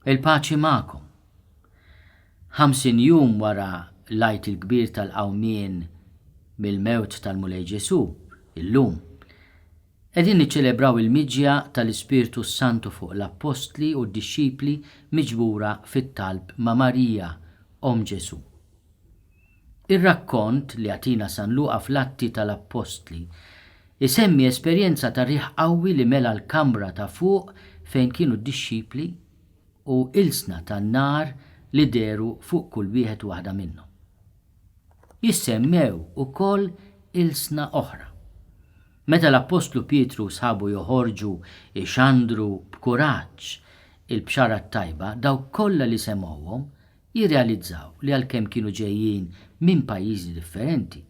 Il-paċi magħkom. 50 jum wara l-Għid il-Kbir tal-Qawmien mill-mewt tal-Mulej Ġesù, illum, qegħdin niċċelebraw il-miġja tal-Ispirtu s-Santu fuq l-Appostli u d-dixxipli miġbura fit-talb ma' Marija, Omm Ġesù. Ir-rakkont li jagħtina San Luqa fl-Atti tal-Appostli jsemmi esperjenza ta' riħ qawwi li mela l-kamra ta' fuq fejn kienu d-dixxipli u ilsna tan-nar li dehru fuq kull wieħed u waħda minnhom. Jissemmew ukoll ilsna oħra. Meta l-appostlu Pietru u sħabu joħorġu jxandru b'kuraġġ il-Bxara t-Tajba, dawk kollha li semgħuhom jirrealizzaw li għalkemm kienu ġejjin minn pajjiżi differenti,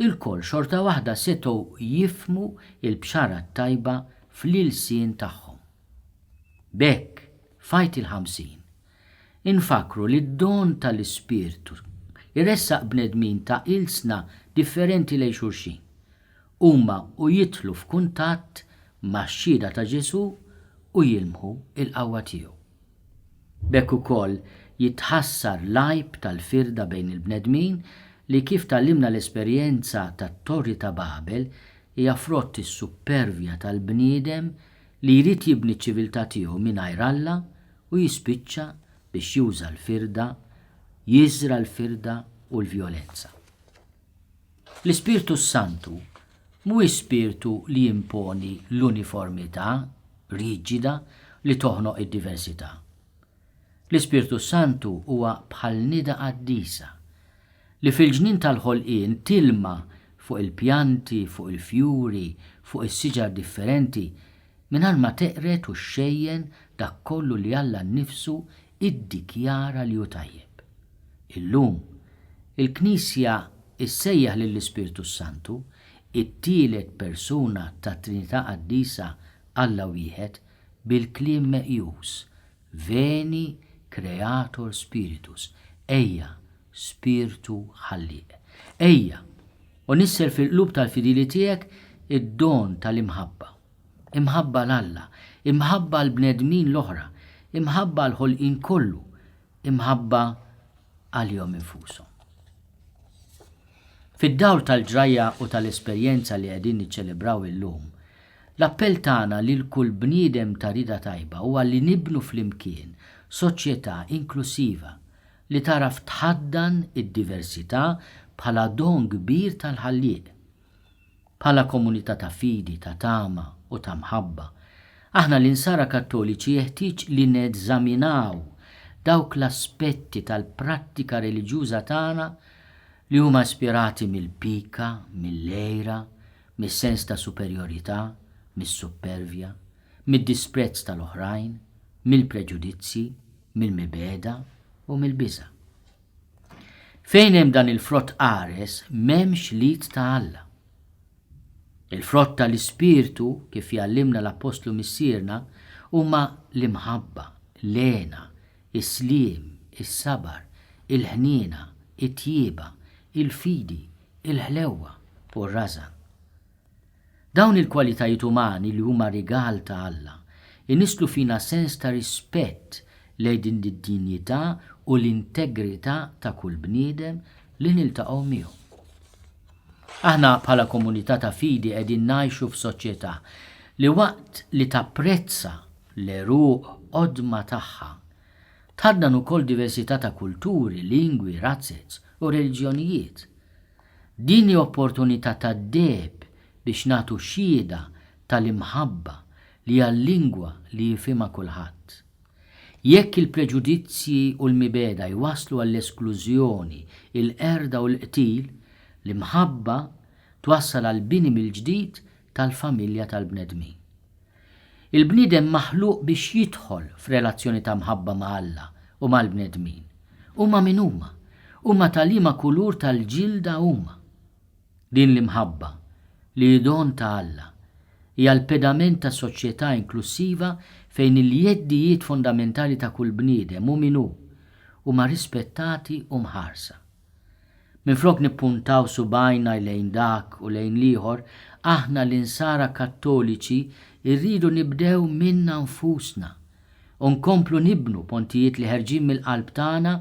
ilkoll xorta waħda setgħu jifhmu l-Bxara t-Tajba fl-ilsien tagħhom. B'hekk, f'Għid il-50, infakkru li d-don tal-Ispirtu jressaq bnedmin ta' ilsna differenti lejn xulxin, huma u jidħlu f'kuntatt max-xhieda ta' Ġesù u jilmħu l-qawwa tiegħu. B'hekk ukoll jitħassar l-għajb tal-firda bejn il-bnedmin li kif tgħallimna l-esperjenza tat-Torri ta' Babel hija frott is-suppervja tal-bniedem li jrid jibni ċ-ċiviltà tiegħu mingħajr Alla u jispiċċa biex juża l-firda, jiżra' l-firda u l-vjolenza. L-Ispirtu s-Santu mhuwiex spirtu li jimponi l-uniformità riġida li toħnoq id-diversità. L-Ispirtu s-Santu huwa bħal nida qaddisa li fil-ġnien tal-ħolqien tilma fuq il-pjanti, fuq il-fjuri, fuq is-siġar differenti mingħajr ma teqred u xxejjen dak kollu li Alla nnifsu iddikjara li hu tajjeb. Illum, il-Knisja issejjaħ lill-Ispirtu s-Santu, it-tielet persuna tat-Trinità Qaddisa Alla wieħed, bil-kliem meqjus, Veni Creator Spiritus, Ejja, Spirtu Ħallieq. Ejja, u nissel fil-qlub tal-fidili tiegħek id-don tal-imħabba. Imħabba 'l Alla, imħabba għall-bnedmin l-oħra, imħabba għall-ħolqien kollu, imħabba għalihom infushom. Fid-dawl tal-ġrajja u tal-esperjenza li qegħdin niċċelebraw illum, l-appell tagħna lil kull bniedem ta' rieda tajba huwa li nibnu flimkien soċjetà inklussiva li tagħraf tħaddan id-diversità bħala don kbir tal-Ħallieq. Bħala komunità ta' fidi, ta' tama u ta' mħabba, aħna l-Insara Kattoliċi jeħtieġ li neżaminaw dawk l-aspetti tal-prattika reliġjuża tagħna li huma ispirati mill-pika, mill-għira, mis-sens ta' superjorità, mis-suppervja, mid-disprezz tal-oħrajn, mill-preġudizzji, mill-mibegħda u mill-biża'. Fejn hemm dan il-frott qares m'hemmx l-id ta' Alla. Il-frott ta' l-Ispirtu, kif jgħallimna l-Appostlu Missierna, huma l-imħabba, l-hena, is-sliem, is-sabar, il-ħniena, it-tjieba, il-fidi, il-ħlewwa, u r-rażan. Dawn il-kwalitajiet umani li huma rigal ta' Alla, inisslu fina sens ta' rispett lejn id-dinjità u l-integrità ta' kull bniedem li niltaqgħu miegħu. Aħna bħala komunità ta' fidi qegħdin ngħixu f'soċjetà li waqt li tapprezza l-għeruq qodma tagħha, tħaddan ukoll diversità ta' kulturi, lingwi, razzez u reliġjonijiet. Din hi opportunità tad-deheb biex nagħtu xhieda tal-imħabba li hija l-lingwa li jifhimha kulħadd. Jekk il-preġudizzji u l-mibegħda jwasslu għall-esklużjoni, il-qerda u l-qtil, l-imħabba twassal għall-bini mill-ġdid tal-familja tal-bnedmin. Il-bniedem maħluq biex jidħol f'relazzjoni ta' mħabba ma' Alla u mal-bnedmin. Huma min huma, huma ta' liema kulur tal-ġilda huma. Din l-imħabba, li hi don ta' Alla, hija l-pedament ta' soċjetà inklussiva fejn il-jeddijiet fondamentali ta' kull bniedem, hu min hu, huma rispettati u mħarsa. Minflok nippuntaw subgħajna lejn dak u lejn l-ieħor, aħna l-Insara Kattoliċi rridu nibdew minna nfusna. u nkomplu nibnu pontijiet li ħerġin mill-qalb tagħna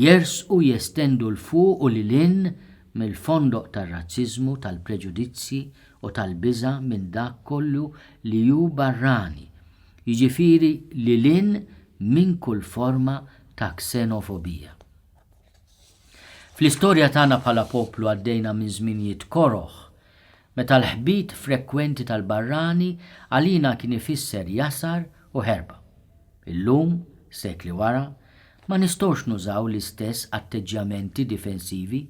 jersqu jestendu 'l fuq u lil hinn mill-fondoq tar-razziżmu, tal-preġudizzji u tal-biża' minn dak kollu li hu barrani, jiġifieri lil hinn minn kull forma ta' ksenofobija. Fl-istorja tagħna bħala poplu għaddejna minn żminijiet koroh, meta l-ħbit frekwenti tal-barrani għalina kien ifisser jasar u ħerba. Illum, sekli wara, ma nistgħux nużaw l-istess atteġġjamenti difensivi.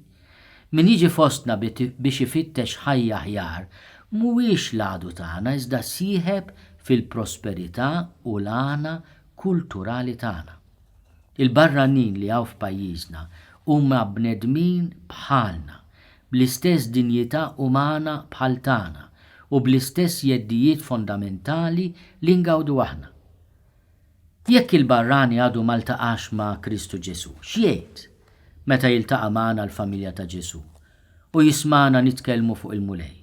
Min jiġi fostna biex ifittex ħajja aħjar mhuwiex l-għadu tagħna iżda sieħeb fil-prosperità u l-għana kulturali tagħna. Il-barranin li hawn f'pajjiżna huma bnedmin bħalna, bl-istess dinjità umana bħal tagħna u bl-istess jeddijiet fondamentali li ngawdu aħna. Jekk il-barrani għadu ma ltaqax ma' Kristu Ġesù, x'jgħid meta jiltaqa' magħna l-familja ta' Ġesù u jismagħna nitkellmu fuq il-Mulej?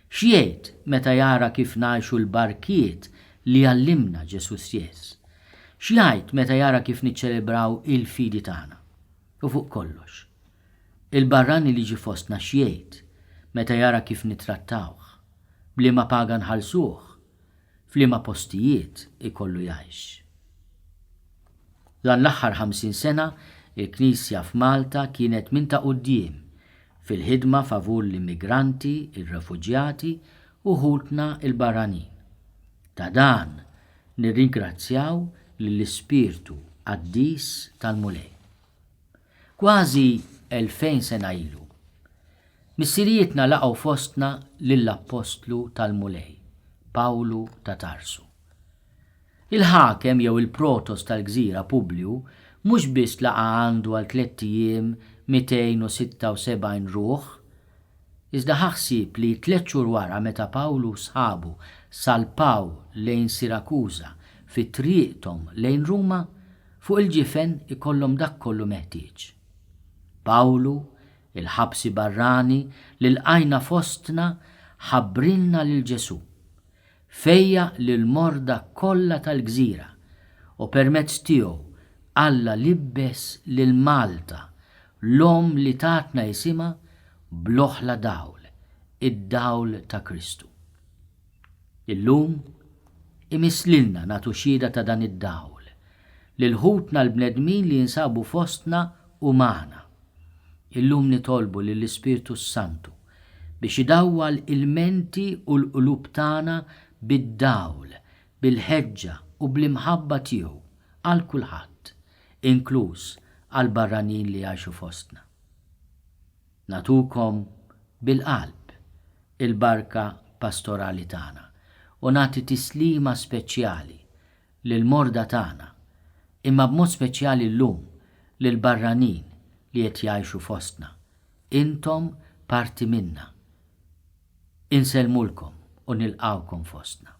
X'jgħid meta jara kif ngħixu l-barkiet li għallimna Ġesù stess? X'jgħid meta jara kif niċċelebraw il-fidi tagħna? U fuq kollox, il-barrani li jiġi fostna x'jgħid meta jara kif nittrattawh, b'liema paga nħallsuh, f'liema postijiet ikollu jgħix? Dan l-aħħar 50 sena, il-Knisja f'Malta kienet minn ta' quddiem fil-ħidma favur l-immigranti, ir-refuġjati u ħutna l-barranin. Ta' dan nirringrazzjaw lill-Ispirtu Qaddis tal-Mulej. Kważi 2000 sena ilu, missirijietna laqgħu fostna lill-Appostlu tal-Mulej, Pawlu ta' Tarsu. Il-ħakem jew il-protos tal-gżira Publiju mhux biss laqa' għandu għal tlett ijiem 276 ruħ, iżda ħa ħsieb li tliet xhur wara meta Pawlu u sħabu salpaw lejn Sirakuża fi triqthom lejn Ruma, fuq il-ġifen ikollhom dak kollu meħtieġ. Pawlu, il-ħabsi barrani li lqajna fostna ħabbrilna lil Ġesù. Fejjaq lill-morda kollha tal-gżira u permezz tiegħu Alla libbes lil Malta, l-omm li tatna isimha, bl-oħla dawl, id-dawl ta' Kristu. Illum imiss lilna nagħtu xhieda ta' dan id-dawl lil ħutna l-bnedmin li jinsabu fostna u magħna. Illum nitolbu lill-Ispirtu s-Santu biex idawwal il-menti u l-qlub tagħna bid-dawl, bil-ħeġġa u bl-imħabba tiegħu għal kulħadd, inkluż għall-barranin li jgħixu fostna. Nagħtukom bil-qalb il-barka pastorali tagħna u nagħti tislima speċjali lill-morda tagħna, imma b'mod speċjali llum lill-barranin li qed jgħixu fostna. Intom parti minna. Insellmulkom u nilqgħukom fostna.